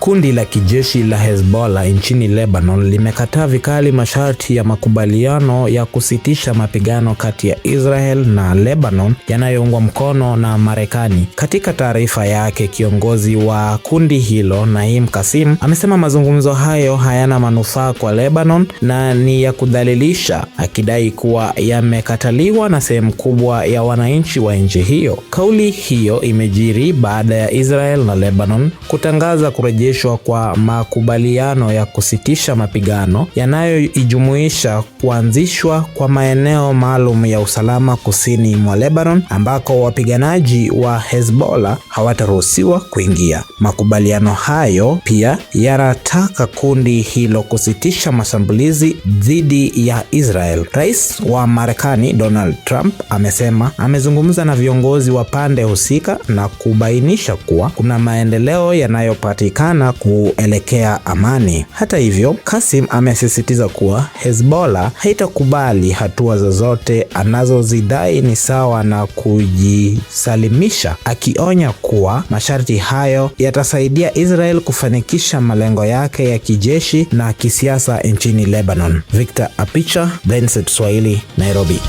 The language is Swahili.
Kundi la kijeshi la Hezbollah nchini Lebanon limekataa vikali masharti ya makubaliano ya kusitisha mapigano kati ya Israel na Lebanon yanayoungwa mkono na Marekani. Katika taarifa yake, kiongozi wa kundi hilo Naim Qassem amesema mazungumzo hayo hayana manufaa kwa Lebanon na ni ya kudhalilisha, akidai kuwa yamekataliwa na sehemu kubwa ya wananchi wa nchi hiyo. Kauli hiyo imejiri baada ya Israel na Lebanon kutangaza kurejeshwa kwa makubaliano ya kusitisha mapigano yanayoijumuisha kuanzishwa kwa maeneo maalum ya usalama kusini mwa Lebanon ambako wapiganaji wa Hezbollah hawataruhusiwa kuingia. Makubaliano hayo pia yanataka kundi hilo kusitisha mashambulizi dhidi ya Israel. Rais wa Marekani Donald Trump amesema amezungumza na viongozi wa pande husika na kubainisha kuwa kuna maendeleo yanayopatikana kuelekea amani. Hata hivyo, Qassem amesisitiza kuwa Hezbollah haitakubali hatua zozote anazozidai ni sawa na kujisalimisha, akionya kuwa masharti hayo yatasaidia Israel kufanikisha malengo yake ya kijeshi na kisiasa nchini Lebanon. Victor Apicha, The Swahili, Nairobi.